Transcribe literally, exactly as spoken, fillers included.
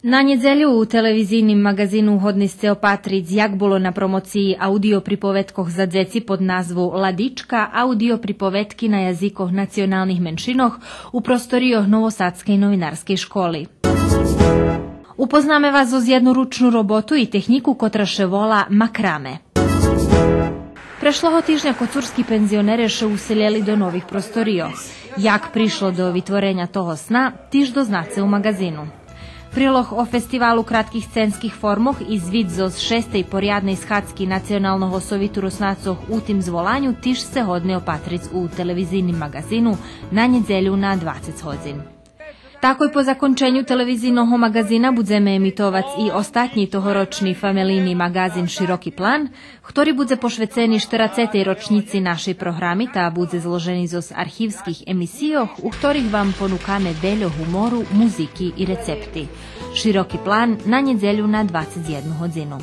На нєдзелю у телевизийним маґазину годни сце опатриц як було на промоциї аудиоприповедкох за дзеци под назву Ладичка, аудиоприповедки на язикох националних меншинох у просторийох Новосадскей новинарскей школи. Упознаме вас зоз єдну ручну роботу и технїку котра ше вола макраме. Прешлого тижня коцурски пензионере ше уселєли до нових просторийох. Як пришло до витвореня того сна, тиж дознаце у маґазину. Прилог о фестивалу кратких сценских формох и звит зоз шестей порядней схадзки Националного совиту Руснацох у тим зволаню тиж сце годни опатриц у телевизийним маґазину на нєдзелю на двацец годзин. Такой по законченю телевизийного маґазина будземе емитовац и остатнї тогорочни фамелийни маґазин Широки план, хтори будзе пошвецени штерацетей рочнїци нашей програми та будзе зложени зоз архивских емисийох, у хторих вам понукаме вельо гумору, музики и рецепти. Широки план на нєдзелю на двацец єдну годзину.